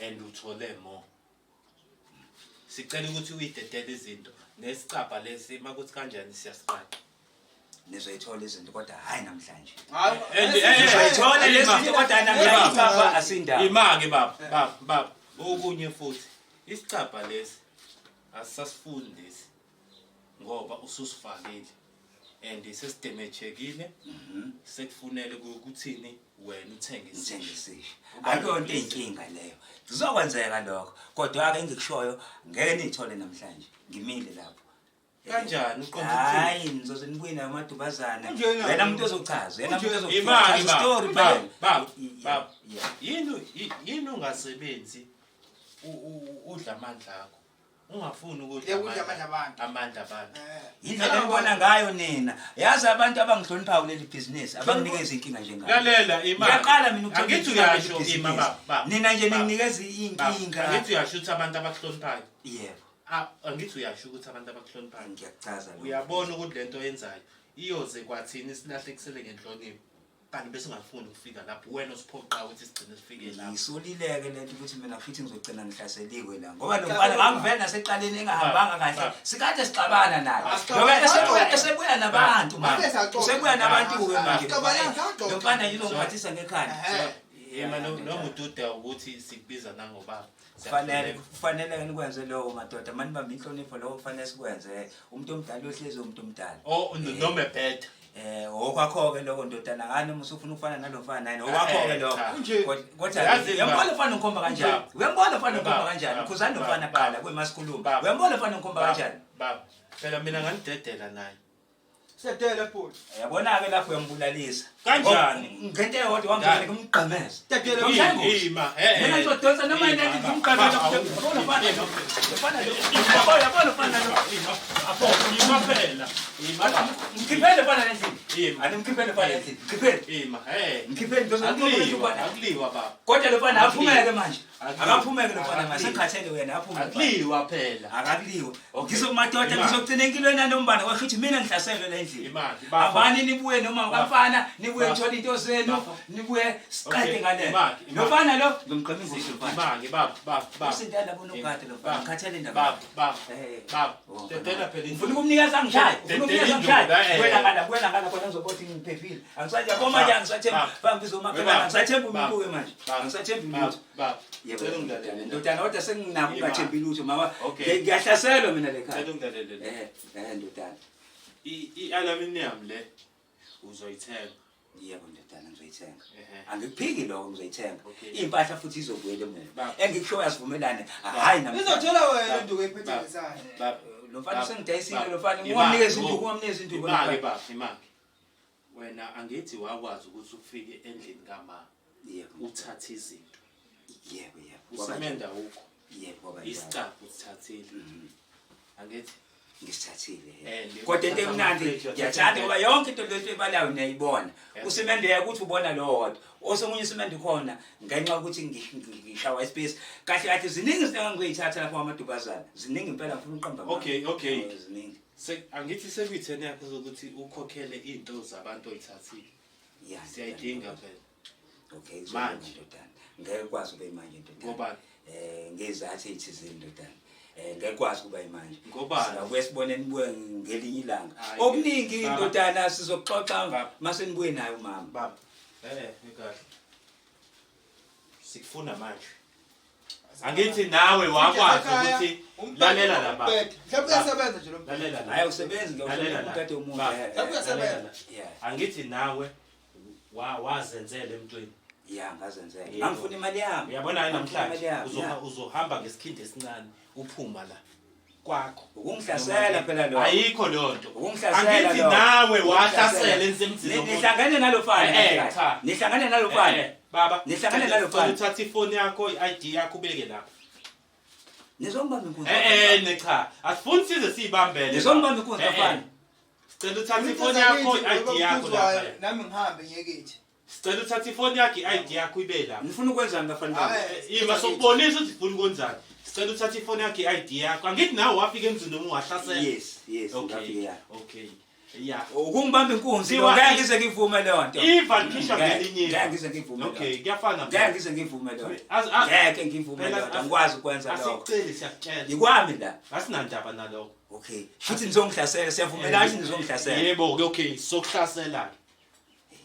and uthole more. Sicela ukuthi uyidedele izinto nesicabha lesi makuthi kanjani siyasiqaqa. Nizoyithola izinto kodwa hhayi namhlanje. Hayi, And, Nizoyithola lezi Ima. zinto kodwa hhayi namhlanje, Ima. isicabha asindaba. Ima-ke baba, baba, baba, okunye futhi isicabha lesi asisasifuni lesi ngoba ususifakile and sesidemejekile, sekufunele ukuthini wena uthenge Ngithenge isisha. isisha. Akuyonto eyinkinga leyo, kuzokwenzeka lokho kodwa-ke engikushoyo ngeke niyithole namhlanje, ngimile lapho. Kanjani uqonde ukuthini? Hayi, nizoze nibuye nayo amadubazana. Kunjena. Yena umuntu ozochaza, yena umuntu ozochaza Imali baba, story baba, phela. baba, baba. Yeah. Yini ungasebenzi udla amandla akho? Ungafuni ukudla Yebo, udla amandla abantu. Amandla abantu. Indlela enibona ngayo nina, yazi abantu abangihloniphayo kuleli bhizinisi abanginikeza inkinga njengayo. Lalela imali. Ngiyaqala mina ukuthola Angithi inkinga kuleli uyasho bhizinisi. ima baba, baba. Nina nje Baba, ninginikeza baba. inkinga. Angithi uyasho ukuthi abantu abakuhloniphayo. Yebo. Ah, angithi uyasho ukuthi abantu abakuhloniphayo. Ngiyakuchaza lokho. Uyabona ukuthi lento oyenzayo iyoze kwathini silahlekisele ngenhlonipho. Kanti bese ungafuni ukufika lapho wena usiphoqa ukuthi sigcine sifike lapho. Ngisolileke lento ukuthi mina futhi ngizogcina ngihlaseliwe la ngoba lo mfana ngangivele naseqaleni engahambanga kahle, Baba. sikade sixabana naye. Asixabana. Ngoba esebuya nabantu manje, Ake saxoxa. usebuya nabantu-ke manje. Asixabana, saxoxa. Lo mfana nje uzongiphathisa ngekhanda. Yema noma ududa ukuthi sikubiza nangobaba. Kufanele nikwenze lokho madoda, mani bambe inhlonipho, lokho kufanele sikwenze. Umuntu omdala uyohlezi umuntu omdala. Oh, noma ebheda. Okwakho-ke lokho ndodana, ngani uma usufuna ukufana nalo mfana naye, okwakho-ke lokho. Cha. Kunje. Kodwa Yazi uyambona ba- mfana ngikhomba kanjani? Baba. Uyambona mfana ngikhomba Baba. kanjani? Baba. Khuzani lo mfana Baba. kuqala kwemasikhuluma. Baba. Uyambona mfana ngikhomba Baba, kanjani? Baba, phela mina ngangidedela naye. Siyadela futhi. Uyabona-ke lapho uyambulalisa. Kanjani? Ngento eyodwa wangizele kumgqemeza. Dadela Ngomshaya ingozi. Ima, Mina ngizodonsa noma Ima, yini baba. ngimgqemeza. Baba, Uyabona mfana lo? Mfana lo. Uyabona mfana lo? Ima, apho, ima phela. Ima baba. Mkhiphele mfana endlini. Ima. Animkhiphele mfana endlini. Mkhiphele. Ima, Mkhiphele ndoza Akuliwa, akuliwa baba. Kodwa lo mfana aphumeke manje. Akaphumeke lo mfana manje, sengikhathele wena, aphume. Akuliwa phela. Akakuliwa. Okay. Ngizomadoda Imali. ngizogcina empilweni nanombane kwasho ukuthi mina ngihlaselwe la endlini. Imali, bafo. Hambani nibuye noma Bafo. bafana, nibuye Bafo. nithole into zenu, Bafo. nibuye siqede Okay, ngale. imali, imali. Lo mfana lo ngimgqema ingozi lo mfana. Imali baba baba baba. Usintana bonogada lo mfana, ngikhathele indaba. Baba baba. Eh. Baba. Oh, Dedela phela Ufuna ukumnikeza angishaye, ufuna ukumnikeza angishaye. Dedela induku, eh. Wena ngala, wena ngala khona ngizoba ukuthi ngiphephile. Angisathi yabo manje angisathembi, Baba. bangibiza umakhelwane, Baba. angisathembi Baba. umuntu ke manje. Baba. Angisathembi Baba lutho. baba. Yebo, Cela ungilalele. ndodana kodwa senginako Imali. ungathembi lutho mama. Okay. Ngiyahlaselwa mina le khaya. Cela ungilalele. Ndodana. I-aluminium le uzoyithenga. Yebo ndodana ngizoyithenga. Ehhe. Angikuphiki lokho ngizoyithenga. Okay. Impahla futhi izobuyela emuva. Baba. Engikushoyo asivumelane. Hayi namhlanje. Izothola wena induku ephethe Baba. ngesandla. Baba. Lo mfana Baba. usengidayisile Baba. lo mfana. Imali, Ungamnikeza oh. induku, ungamnikeza induku. Imali baba, imali. Wena angithi wakwazi ukuthi ufike endlini kama Yebo. uthathe izinto. Yebo, yebo. Usimenda ukho. Yebo, kwaba njalo. Isicabha usithathile. Angithi Ngisithathile. And Kodwa into uthatha emnandi ama-fridge, uthatha ngiyathanda ama- ngoba yonke into lento ebalayo niyayibona. Yeah. Usimende ukuthi ubona lo wodwa. Osemunye usimende ukhona ngenxa yokuthi ngishawa ispace. Kahle kahle ziningi izinto engizoyithatha lapho amadubazana. Ziningi impela ngifuna uqamba amanga. Okay, okay. Oh, ziningi. Angithi sekuyitheni yakho zokuthi ukhokhele into zabantu oyithathile. Yeah. Siyayidinga phela. Okay, Manje. ndodana. Ngeke kwazi ube manje ndodana. Ngobani? Ngezathu ezithizeni ndodana. Ngeke kwazi kuba imanje. Ngobani? Singabuye sibone nibuye ngelinye ilanga. Hhayi, Okuningi baba. ndodana sizoxoxa Baba. mase nibuye naye umama. Baba. Ngikahle. Sikufuna manje. Angithi nawe wakwazi ukuthi lalela la baba. Mhlawumbe uyasebenza nje lo mbhede. Lalela la. Hayi usebenzi Lalela la. ngiyawusebenza umuntu. Baba. Mhlawumbe uyasebenza. Lalela la. Yeah. Angithi nawe wazenzela emntwini. Ya ngazenzela. Yebo. Angifuni imali yami. Uyabona hayi Angifuni imali namhlanje yami, yeah. uzohamba ngesikhindi esincane uphuma la kwakho. Ukungihlasela phela lokho. Ayikho leyo nto. Ukungihlasela Angithi lokho. nawe Ukungihlasela. wahlasela ensemzini womuntu. Nihlangene nalo fana. Cha. Nihlangene nalo fana. Baba. Nihlangene nalo Cela fana. uthathe ifoni yakho, i-ID yakho ubeke lapha. Nizongibamba inkunzi. Ne cha. Asifuni size siyibambele. Nizongibamba inkunzi bafana. Sicela uthathe ifoni yakho, i-ID yakho lapha. Nami ngihambe ngiyekithi. Sicela uthathe ifoni yakho, i-ID yakho ibe lapha. Nifuna ukwenzani bafana bami? Hhayi. Ima sokubonisa ukuthi ufuna ukwenzani. Sicela uthathe ifoni yakho, i-ID yakho. Angithi nawe wafika emzini noma wahlasela. Yes, yes, Okay. ngafika ya. Okay. Yeah. Ukungibamba inkunzi Siwa- ngeke ngize ngivume leyo nto. Iva likhishwa Ngeke- ngelinye. Ngeke ngize ngivume. Okay, kuyafana. Ngeke ngize ngivume leyo nto. Ngeke ngivume Phela leyo nto. Angikwazi ukwenza lokho. Asikuceli siyakutshela. Yikwami la. Asinandaba nalokho. Okay. Futhi nizongihlasela, siyavumelana ukuthi nizongihlasela. Yebo, okay, sokuhlasela.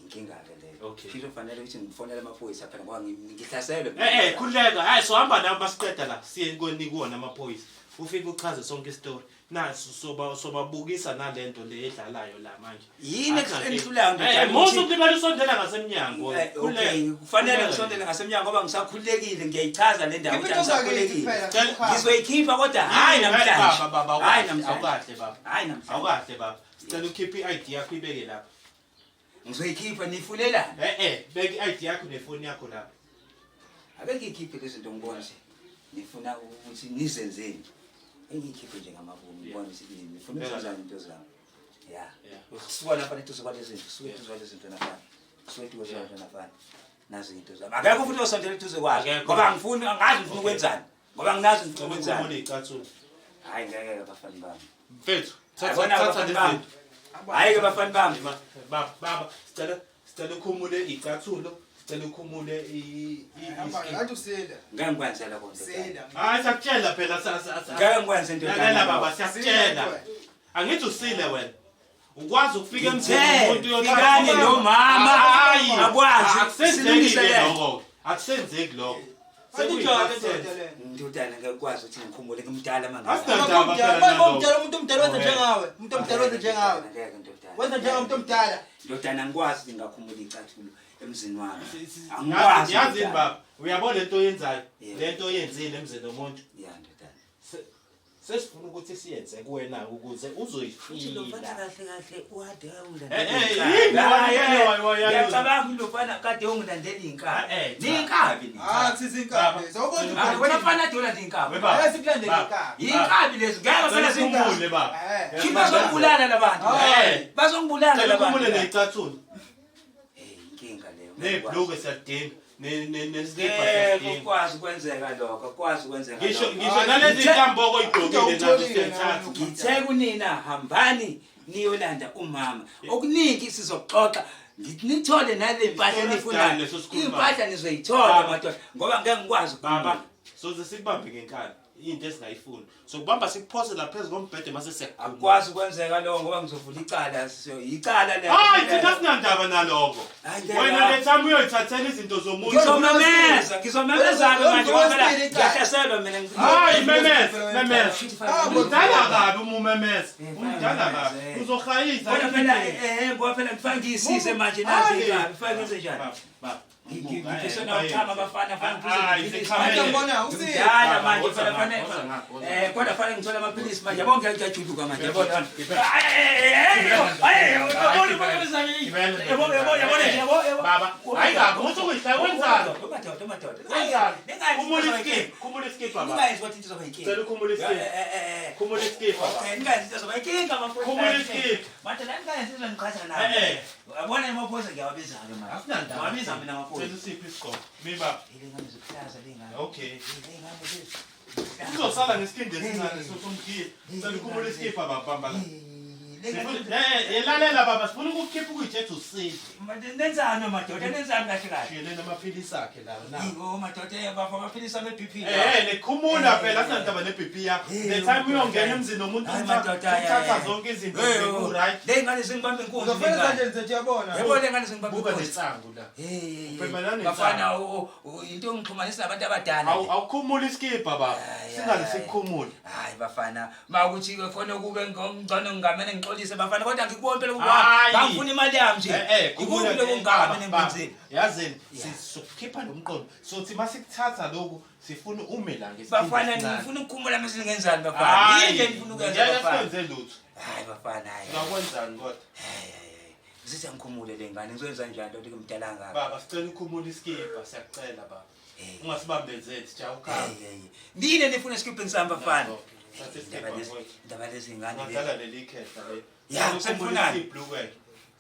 Inkinga ke leyo. Okay. Kuzofanele ukuthi ngifonele amaphoyisa phela ngoba ngihlaselwe. Khululeka. Hayi sohamba nabo basiqeda la. Siye kuwona amaphoyisa. Ufike uchaze sonke isitori. Naso sobabukisa nalento le edlalayo la manje. Yini enihlulayo ndodana? Musu ukulibala usondela ngasemnyango. Okay, kufanele ngisondele ngasemnyango ngoba ngisakhululekile ngiyayichaza le ndawo ukuthi Into zakithi angisakhululekile. kuphela. Ngizoyikhipha kodwa hayi namhlanje. Baba baba Hayi namhlanje. awukahle baba. Hayi namhlanje. Awukahle baba. Sicela ukhiphe i-ID yakho ibeke lapha. Ngizoyikhipha nifunelani? Beka i-ID yakho nefoni yakho lapha. Ake ngiyikhiphe lezi zinto ngibone nje. Nifuna ukuthi nizenzeni. Engiyikhiphe nje ngamabomu ngibone ukuthi nifuna ukuzenzani into zami. Yeah. Suka lapha letuze kwalezi zinto, suka eduze kwalezi zinto nafana. Suka eduze kwalezi zinto nafana. Nazi into zami. Akekho futhi osondela eduze kwazo. Akekho. Ngoba angifuni, angazi ngifuna ukwenzani. Ngoba anginazi ngifuna Cela ukwenzani. ukhumule icathulo. Hayi ngeke bafana bami. Mfethu, thatha Yabona thatha abafana lezi bami. zinto. Hayi ke bafana bami. Baba, baba, sicela ukhumule icathulo, sicela ukhumule Hamba ngathi usile. Ngeke ngikwenze lokho ndoda. Usile. Hayi siyakutshela phela Ngeke ngikwenze ndoda. Lalela baba, siyakutshela. Angithi usile wena. Ukwazi ukufika emzini womuntu uyothatha Fikani lo mama. Hayi, Akwazi. akusenzeki Silungise lokho. Akusenzeki lokho. Akunjalo ndoda le. Ndodana ngeke kwazi ukuthi ngikhumule ngimdala manje. Asinandaba phela nalokho. Umdala umuntu omdala wenza njengawe. Umuntu omdala wenza njengawe. Ngeke ndodana. Wenza njengawe umuntu omdala. Ndodana angikwazi ukuthi ngingakhumula icathulo emzini wami. Angikwazi. Yazi ndodana. baba, uyabona lento oyenzayo, Yebo. lento oyenzile emzini womuntu. Ya ndodana. Sesifuna ukuthi siyenze kuwena ukuze Futhi lo mfana uzoyifila. kahle kahle wade Yini wena Ngiyacabanga lo mfana kade ungilandela inkabi. Cha. Ninkabi ni. Ah sisi inkabi. Sawubona Hayi wena mfana ade ulanda inkabi. We baba. Eh sikulandela inkabi. Inkabi lezi ngeke phela zinkabi. Ukhumule baba. Futhi bazongibulala labantu. Bazongibulala Cela ukhumule labantu. necathulo. Eh inkinga leyo. Nebhluke siyadinga. Nesikibha Ngeke siyasidinga. ukwazi ukwenzeka lokho, akwazi ukwenzeka Ngisho lokho. ngisho nalezi ntamboko oyigqokile nazo siyayithatha. Ngithe kunina hambani niyolanda umama. Okuningi sizoxoxa nithole nale mpahla Isona enifunayo. sidala leso sikhulumayo. Impahla nizoyithola Baba. madoda ngoba ngeke ngikwazi Baba, ukukhuluma. soze sikubambe ngenkani. Into esingayifuni. Sokubamba sikuphose la phezu kombhede mase siyakukhumula. Akukwazi ukwenzeka lokho ngoba ngizovula icala, icala lelo. Hayi thina sinandaba naloko. Hayi, ngeke. Wena le time uyoyithathela izinto zomuntu. Ngizomemeza, ngizomemeza-ke manje ngoba phela Ngizowesibili icala. ngiyahlaselwa mina. Hayi memeza, memeza. Ah, Umdala kabi uma umemeza. Eh, Umdala kabi. eh. Uzohayisa. Kodwa phela ngoba phela ngifake ngiyisize manje nazi inkabi, ngifake ngenze njani? Baba, baba. Ngifisa nawuchama abafana fana Hayi, ngiphuze zichamele. Ngiyabona, usile. Ngimdala Baba, manje woza phela ngapha, fanele woza ngapha, woza kodwa fanele ngithole amaphilisi manje yabo ngiyajuluka manje yabo Baba, hayi kabi, uthi ukuyihla wenzani? Wenzani? Khumula isikibha, khumula isikibha baba. Ningayenzi ukuthi into izoba yinkinga. Cela ukhumule isikibha. Khumula isikibha baba. Okay, ningayenzi into izoba yinkinga bafowethu. Khumula isikibha. Manje la ningayenzi into niqhatha Eh, nayo. eh. Yabona amaphoyisa ngiyawabiza-ke manje. Asinandaba. Ngiwabiza mina amaphoyisa. Cela usiphe isigqoko. Mi baba. Le ngane zikuhlaza le ngane. Okay. Le ngane lezi. Uzosala ngesikindi esincane sosomkhiye. Cela ukhumule isikibha baba bamba la. Le ngane. Sifuna lalela baba, sifuna ukukukhipha ukuyitshetha usile. Manje nenzani madoda? Nenzani kahle kahle? Shiyeleni amaphilisi akhe lawo na. Yiko madoda bafo amaphilisi ame-BP. Eh, lekhumula phela asinandaba ne-BP yakho. The time uyongena emzini womuntu Hayi madoda, uthatha zonke izinto ku right. Le ngane zingibamba inkunzi. Uzofela le ngane. ezandleni zethu uyabona. Yebo le ngane zingibamba Buka inkunzi. nensangu la. Hey, Ubhema nani bafana into engixhumanisa nabantu abadala. Awu awukhumula isikibha baba. Hayi, Singaze hayi. sikukhumule. Hayi bafana, mawukuthi ke khona kube ngcono ngingamane ngixolise bafana kodwa ngikubona phela ukuba Hayi. bangifuna imali yami nje. Eh eh, Ikuphi lokho ngingamane ngikwenzile? Yazini, sizokhipha lo mqondo. Sothi masikuthatha lokhu sifuna ume la ngesikindi. Bafana esincane. ngifuna ukukhumula mase ngenzani bafana? Hayi, Yini engifuna ukuyenza ngeke bafana? sikwenze lutho. Hayi bafana hayi. Singakwenzani kodwa? Hayi hayi. Ngizithi angikhumule le ngane ngizoyenza njani lo ngimdala ngaka? Baba, sicela ukhumule isikibha, siyacela baba. Eh. Ungasibambezeli, sijaha ukhamba. Hey hey. Nini nifuna esikipini sami bafana? Nakho, thatha isikibha mfowethu. Indaba lezi ngane lezi. Ungadlala leli khehla leli. Ya, Cela ukhumule senifunani? isibhlukwe.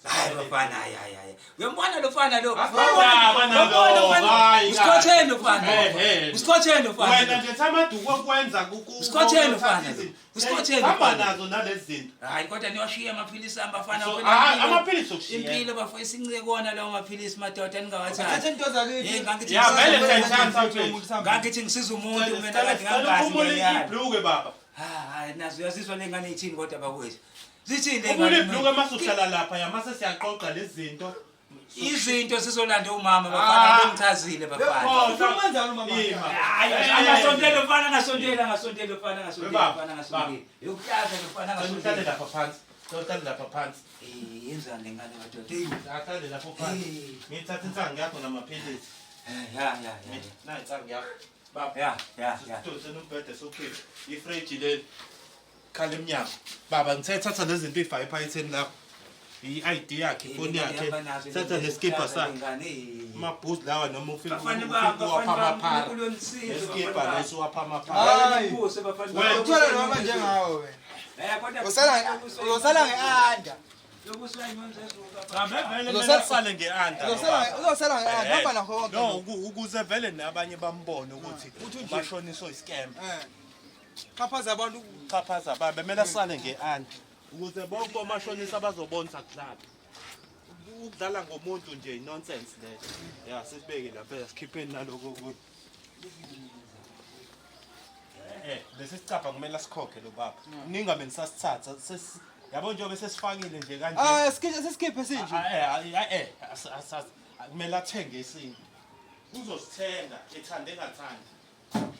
Hayi bafana hayi hayi hayi. Uyambona lo fana lo? Asinandaba nalo, hayi, Usikhotheni lo fana. Eh, eh. Usikhotheni lo fana. Wena nje thamaduku okwenza Usikhotheni mfana lo. Usikhotheni Hamba mfana. nazo nalezi zinto. Hayi kodwa niwashiye amaphilisi ami bafana. So, Phela hayi, amaphilisi okushiya. Impilo bafo isincike kona lawo maphilisi madoda ningawathathi. Thatha into zakithi. Hey, ngangithi Ya, vele ngisiza siyayithatha umuntu. mfethu. Ngangithi ngisiza umuntu mina Cela kade cela ngangazi ukhumule ngiyayala. ibhlukwe baba. Hayi nazo uyazizwa le ngane ithini kodwa bakwethu. Zithini le Khumula ngane? ibhlukwe mase uhlala lapha ya mase siyaqoqa lezi zinto. Izinto sizolanda umama bafana Ah. bengichazile bafana. Ufuna ukwenzani umama? Ima. Hayi angasontela mfana angasontela angasontela mfana angasontela Baba, mfana angasontela. Yokuhlaza mfana Cela uhlale angasontela. lapha phansi. Cela uhlale lapha phansi. Eh yenzani le ngane madoda? Hey. Ahlale lapho phansi. Eh. Ngithatha insangu yakho namaphilisi. Ya ya ya. Nayi insangu yakho. Baba. Ya ya ya. Sidonseni umbhede sokhipha. Ifriji leli. Khala emnyango. Baba ngithe thatha lezi zinto uyifake ephaketheni lakho. I-ID yakhe, ifoni yakhe. Thatha nesikibha sakhe. Amabhuzi lawa noma ufika Bafana ufike bami, uwapha amaphara. uNkulunkulu onisize. Nesikibha leso uwapha amaphara. Hayi. Wena. Uthola noma njengawe wena. Eh kodwa Uzosala uzosala ngeanda. Cha vele Uzosala- kumele asale nge-anda. Uzosala ngeanda hamba nakho konke. No, ukuze vele nabanye bambone ukuthi Uthi nje. umashonisa oyi-scam. Eh. Xhaphaza abantu Xhaphaza abantu, bemele asale nge-anda. Ukuze bonke omashonisa bazobona ukuthi akudlali. Ukudlala ngomuntu nje nonsense leyo. Ya, sesibeke lapha sikhipheni naloko okunye. Lesi sicabha kumele asikhokhe lo baba. Ningabe nisasithatha yabo njengoba sesifakile nje kanje. Ah, sesikhiphe sinje. Kumele athenge esinye. Uzosithenga ethande engathandi.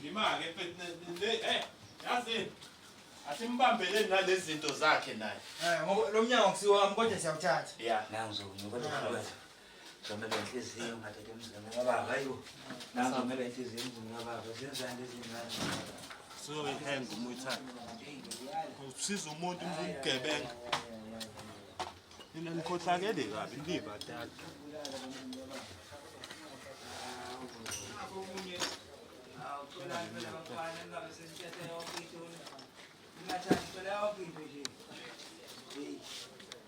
Imake mfethu yazini. Asimbambeleni nalezi zinto zakhe naye. Eh, ngoba lo mnyango kusiwami kodwa siyawuthatha. Yeah. Nanzo ngoba zomele inhliziyo madoda emzini kababa hayibo. Nanzo zomele inhliziyo emzini kababa zenzani lezi ngane. Sizoyihenga uma uyithatha. Usiza umuntu umgebenga. Nina nikhohlakele kabi nibadala.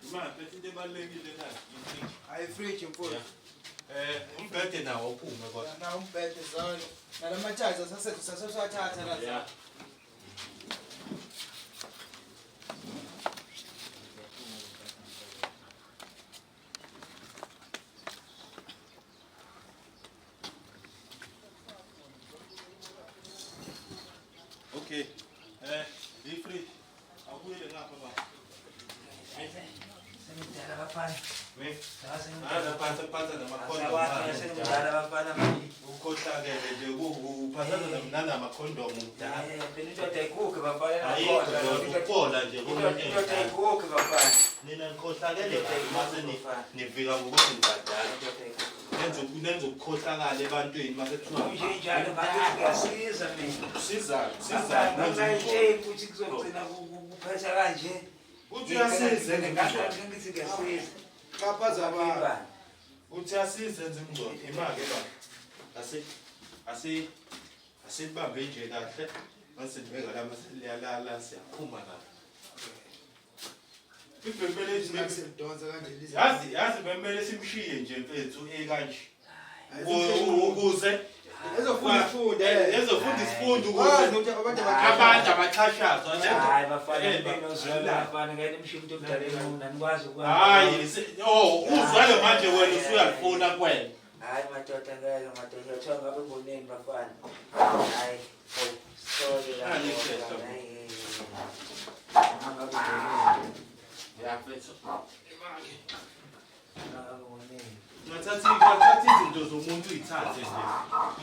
Imali mfethu into ebalulekile nayo. Hayi fridge mfowethu. Umbhede nawo uphume kodwa. Na umbhede zalo. Nalamatshazi asasethu sasewathatha la. Yeah. Okay. Ifridge. Awubuyele ngapha baba. Sengimdala bafana. We. Sengimdala. Phansi phansi namakhondomu. Sengimdala bafana manje. Ukhohlakele nje uphathana namakhondomu mdala. Phela indoda ayigugi bafana. Ayikho ukubola nje komunye. Indoda ayigugi bafana. Nina nikhohlakele kabi mase nivika ngokuthi nibadala. Nenza ukukhohlakala ebantwini mase kuthiwa Nje njalo manje ngiyasiza mina. siza siza nenza Ngangayitsheli ukuthi kuzogcina kuphetha kanje. Uthi uyasiza enza imingcwabo. Ngithi ngiyasiza. Xhaphaza abantu. Uthi uyasiza enza imingcwabo. Ima-ke baba. Asibambe nje kahle. Mase nibeka la mase liyalala siyaphuma la. Sidonsa kanje lize. Yazi bemele simshiye nje mfethu ekanje. Ukuze Ezofunda isifundo. Ezofunda isifundo Wazi ukuze ukuthi abantu abantu abaxhashazwa nje. Hayi bafana benozwelo bafana ngeke nimshiye umuntu omdala enqunu anikwazi ukuhamba. Hayi, uzwelo manje wena usuyalifuna kuwena. Hayi madoda ngeke madoda kuthiwa ngabe ngoneni bafana. Hayi sole la. Hayi, ikhehla. Ngabe ngoneni. Ya mfethu. Ngabe ngoneni. Ngathatha izinto zomuntu uyithathe nje.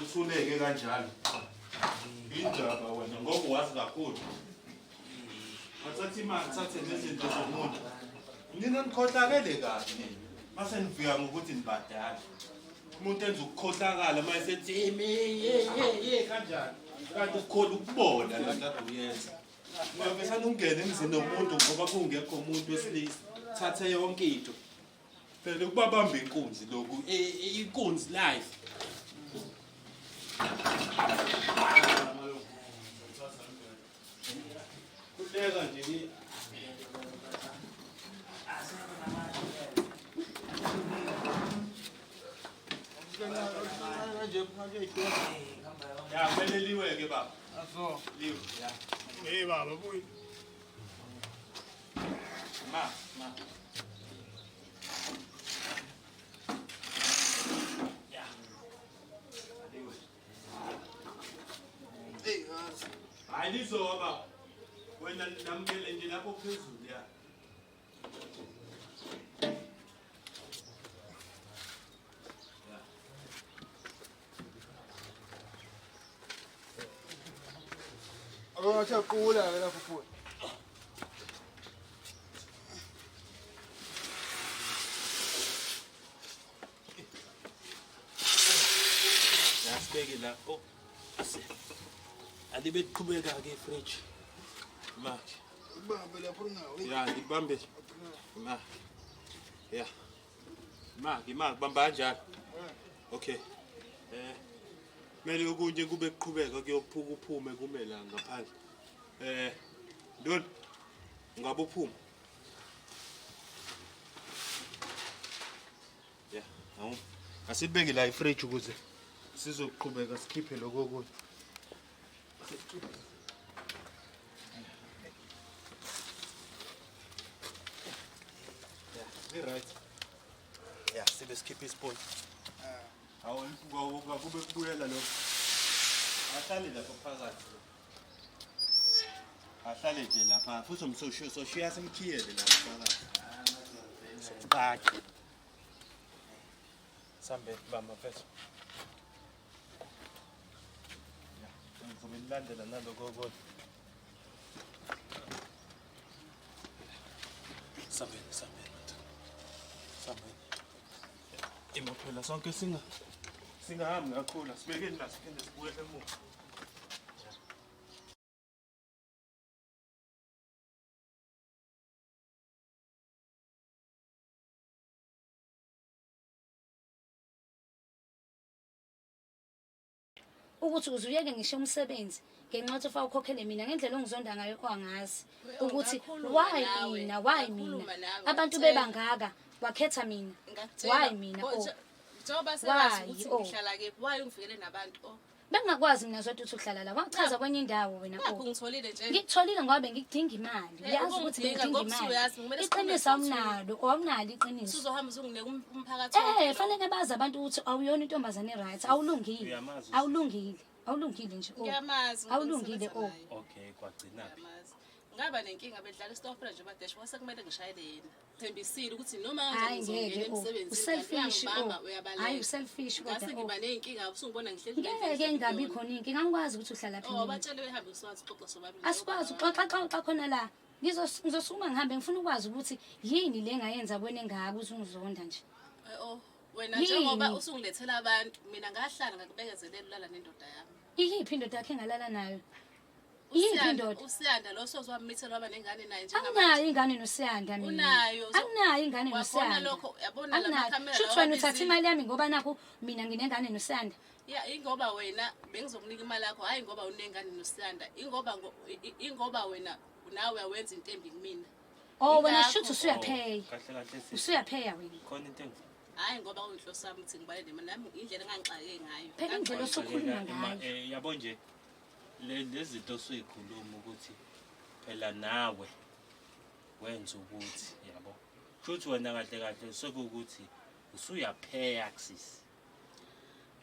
Uthuleke kanjalo. Indaba wena ngoba wazi kakhulu. Wathatha imali, thathe nezinto zomuntu. Nina nikhohlakele kabi nina. Mase nifika ngokuthi nibadala. Umuntu enza ukukhohlakala mase ethi ye ye ye kanjani. Kanti ukukhola ukubona la kade uyenza. Ungavesana ungene emzini womuntu ngoba kungekho umuntu wesilisa. Thathe yonke into. Phela ukubabamba inkunzi lokhu, inkunzi life. Kuleka nje ki Kanje kanje idonsa. Ya kumele liwe ke baba. Aso. Liwe. Ya. Hey baba buyi. Ma, ma. Ya. Liwe. Hey yazi. Hayi lizoba baba. Wena namukele nje lapho phezulu ya. Abathi aqula ke lapho futhi. Yasibeke la. Oh. Alibe liqhubeka ke fridge. Manje. Ubambe lapho ungawo. Ya, ngibambe. Ma. Ya. Ma, ngima bamba kanjalo. Okay. Kumele okunye kube kuqhubeka kuyophuka uphume kume la ngaphandle. Ndoni. Ungabe uphuma. Ya, awu. Asibeke la ifridge ukuze sizoqhubeka sikhiphe lokho okunye. Yeah, right. Yeah, sibe sikhiphe isiponi. Awu kube kubuyela lokho. Ahlale lapha phakathi. Ahlale nje lapha futhi umsoshiya soshiya simkhiyele lapha phakathi. Sokubhaka. Sambe bamba mfethu. Yeah, ngizobe nilandela naloko kodwa. Sambe sambe. Sambe. Ima phela sonke singahambi kakhulu asibekeni la siphinde sibuyele emuva. Ukuthi uze uyeke ngisho umsebenzi ngenxa yokuthi ufake ukhokhele mina ngendlela ongizonda ngayo angazi ukuthi why mina, why mina, abantu bebangaka wakhetha mina, why mina? Oh, Njengoba sewazi Why? ukuthi Oh. ngihlala kephi, why ungifikele nabantu? Oh, Bengingakwazi mina Zodwa ukuthi uhlala la. Wangichaza kwenye indawo wena nakho oh. ngitholile nje. Ngikutholile ngoba bengikudinga imali. Eh, Uyazi ukuthi ubungidinga bengidinga ngoba imali. usuyazi, kumele sikhulume Iqiniso futhi. awunalo, awunalo iqiniso. Usuzohamba uzungineka umphakathi wonke Eh, lo. fanele bazi abantu ukuthi awuyona intombazane right, awulungile. Uyamazi usisi? Awulungile. Awulungile nje oh. Ngiyamazi umuntu Awulungile engisebenza oh. naye. Okay, kwagcinaphi? Ngiyamazi. Ngaba nenkinga bedlala isitofela nje badesh wase kumele ngishayele yena. Thembisile ukuthi noma Hayi kanjani ngizongena ngeke oh. emsebenzini Uselfish uyangibamba oh. uyabaleka. Hayi uselfish kodwa Ngase oh. ngiba ney'nkinga usungibona ngihleli la Ngeke endlini ngingabi kuyona. khona inkinga. Angikwazi ukuthi uhlala phi. Oh, mina. batshele behambe usikwazi ukuxoxa sobabili. Asikwazi uxoxa xoxa khona la. Ngizosukuma ngihambe ngifuna ukwazi ukuthi yini le engayenza kuwena engaka ukuthi ungizonda nje. Eh, oh, wena Yini? njengoba usungilethela abantu, mina ngahlala ngakubekezelela ulala nendoda yami. Iyiphi indoda yakhe engalala nayo? Iyiphi Usiyanda- indoda? Usiyanda lo soze wamithela waba nengane naye njengamanje. Anginayo ingane noSiyanda mina. Unayo, Anginayo ingane Wabona noSiyanda. lokho, yabona la Anginayo. makhamera Shuthi lawa wena uthatha abizile. imali yami ngoba nakhu mina nginengane noSiyanda. Ya, ingoba wena bengizokunika imali yakho, hhayi ngoba unengane noSiyanda, ingoba wena nawe uyawenza into embi kumina. Oh wena Ingakho- shuthi usuyapheya. Kahle kahle sisi. Usuyapheya wena. Khona into engi Hhayi ngoba kuyinhloso yami ukuthi ngibale nemali nami indlela engangixake ngayo. Phela indlela osukhuluma ngayo. Yabo nje lezi zinto osuyikhuluma ukuthi phela nawe wenza ukuthi yabo. Kusho wena kahle kahle sekuwukuthi usuyapheya kusisi.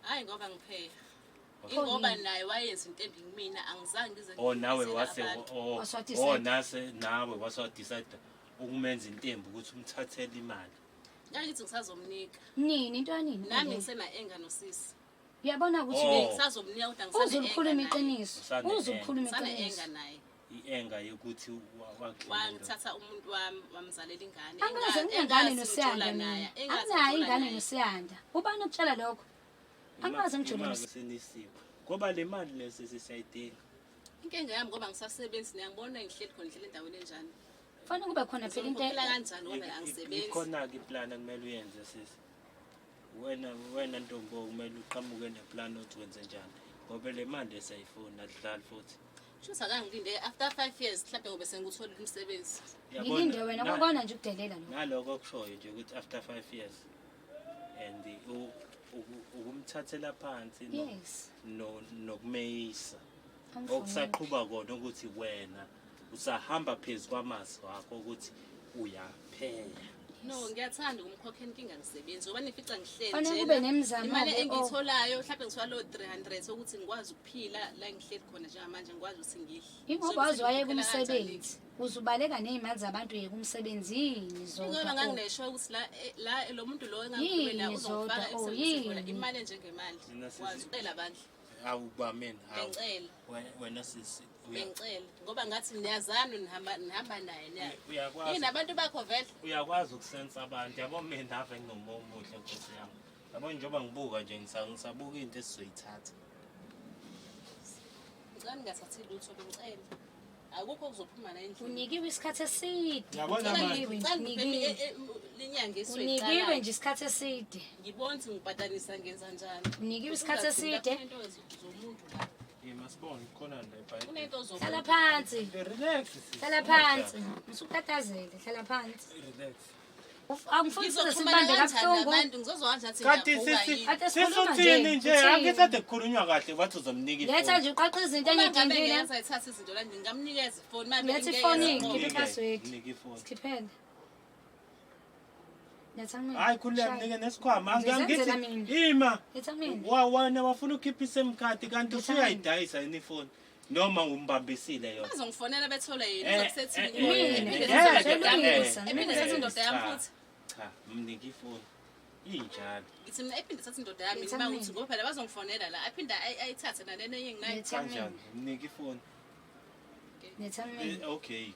Hhayi ngoba ngipheya. Okay. Ingoba naye wayenza into embi kumina, angizange ngize Oh nawe ngidlulisele wase abantu. oh Wase-decide. oh nase nawe wase decide ukumenza intembi ukuthi umthathele imali. Ngangithi ngisazomnika. Nini into yanini? Nami le? ngisena-enga nosisi. Uyabona ukuthi Oh. Ngisazomnika kodwa ngisane-enga uze ulikhuluma naye. iqiniso. Usane-enga. Uze ulikhuluma iqiniso. Ngisane-enga naye. I-enga yokuthi wakhe Wangithatha umuntu wami wamzalela ingane. Angikaze Engazi nginengane ngithola noSiyanda naye, mina. engazi Anginayo ngithola ingane naye. noSiyanda. Ubani okutshela lokho? Angikaze ngijole imali noSiyanda. senisiwe. Ngoba le mali lesi sisayidinga. Inkinga yami ngoba ngisasebenzi niyangibona ngihleli khona ngihleli endaweni enjani. Kufanele kube khona phela into Ngizomkhokhela kanjani ngoba angisebenzi. Ikhona-ke iplani ekumele uyenze sisi. Wena ntombo kumele uqhamuke neplan othi wenze njani. Ngoba le mali esayifuni adlali futhi. Shuthi akangilinde after 5 years mhlawumbe ngobe sengikutholile umsebenzi. Uyabona, ngilinde wena kukona nje ukudelela lokho. Naloko okushoyo nje ukuthi after 5 years and ukumthathela phansi Yes. nokumeyisa. Angifuni. Okusaqhuba kona ukuthi wena usahamba phezu kwamazwi akho ukuthi uyapheya. No, ngiyathanda ukumkhokhela inkinga ngisebenzi ngoba nifica ngihleli Fanele njena. kube nemizamo-ke, Imali oh. engiyitholayo mhlawumbe ngithola lo 300 ukuthi ngikwazi ukuphila la ngihleli khona njengamanje ngikwazi ukuthi ngidle. Ingoba Ngizobe waze wayeka sengikhokhela kanjani? umsebenzi. Uzubaleka ney'mali zabantu uyeka umsebenzini Ingoba Zodwa. Oh. nganginesho ukuthi la lo muntu lo engangikhulume naye Yini uzongifaka Zodwa, oh, emsebenzini khona yini? imali enjengemali. Mina sisi- Wazi ucela bandla. Awu ba mina hawu. Bengicela. Wena sisi Bengicela ngoba ngathi niyazana nihamba naye niya. Uyakwazi. Yini nabantu bakho vele? Uyakwazi ukusensa abantu. Yabo mina ave nginomoya omuhle Nkosi yami. Yabo njengoba ngibuka nje ngisabuka into esizoyithatha. Ngicela ningathathi lutho bengicela. Akukho okuzophuma la endlini. Unikiwe isikhathi eside. Uyabona manje? Unikiwe nje, Ngicela ngibheme unikiwe. lenyanga Unikiwe nje esoyiqalayo. isikhathi eside. Ngibona ukuthi ngibhadanisa ngenza njani. Unikiwe isikhathi eside. Kunento zomuntu la. Yima sibone khona la ebhayibhelini. Kunento zomuntu. Hlala phansi. Relax sisi. Hlala phansi. Usutatazele, hlala phansi. Relax. Angifuni size Ngizoxhumana sibambe kanjani kabuhlungu. nabantu? Ngizozwa kanjani ukuthi Kanti ngiyavuka sisi yini? Ade sikhuluma sisuthini nje, nje uthini? angithi ade kukhulunywa kahle wathi uzomnika Letha ifoni. nje uqaqe izinto Uma ngabe engiyidingile. ngiyenza ithathe izinto la ngingamnikeza ifoni uma Letha ngeke ifoni, izinqobe. ngikhiphe i-password. Mnike ifoni. Sikhiphele. Letha mina. Hayi khululeka Shaya. mnike nesikhwama. Ngizenzela Angithi mina. ima. Letha mina. Wena wafuna ukukhipha i-SIM card kanti Letha usuyayidayisa yini ifoni noma umbambisile yona. Bazongifonela bethole yini Eh, uzokusethini eh, Mina, Ephinde eh, thathe eh, indoda yami eh, futhi. Ephinde thathe indoda yami Cha, futhi. Cha, mnike ifoni. Injalo. Ngithi mina ephinde thathe indoda yami Letha ngiba mina. ukuthi ngoba phela bazongifonela la aphinde ayithathe nalena enye enginayo. Letha mina. Kanjani? Mnike ifoni. Letha mina. Okay.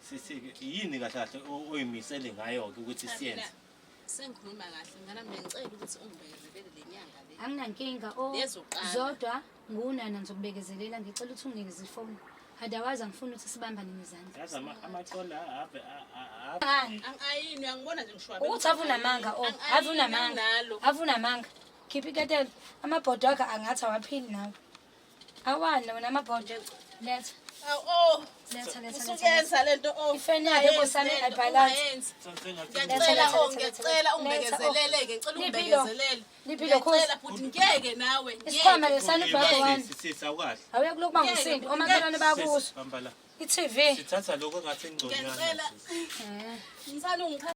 Sisi yini kahle kahle oyimisele ngayo ke ukuthi Cha, siyenze? mina Sengikhuluma kahle mngani wami bengicela ukuthi ungibekezelele le nyanga le. Anginankinga o Lezoqala. Zodwa ngunana ngizokubekezelela ngicela ukuthi unginikeze ifoni. Otherwise angifuni ukuthi sibambane ngezandla. Yazi amaqola ave Ngani? Angayini uyangibona nje ngishwabe. Ukuthi avunamanga o, avunamanga. Anginalo. Avunamanga. Khipha iketela. Amabhodo akhe angathi awaphili nawe. Awani wena amabhodo. Letha. Awu oh. Letha, letha, letha. Usukuyenza lento oh. Ifeni yakhe nkosana ayibhalansi. Ungayenzi. Sengathi Ngiyacela Letha, oh, letha, ngiyacela letha. ungibekezelele-ke, ngicela Liphilo. ungibekezelele. Liphilo, Khosi. Ngiyacela futhi ngeke nawe, ngeke. Isikhwama lesana ubhaka wami. Sisi awukahle. Awuye kulokhu bangusindi omakhelwane bayakuzo. Bamba la. I-TV. Sithatha lokho engathi ngconywana. Ngiyacela. sisi. Ngithanda ungichaza.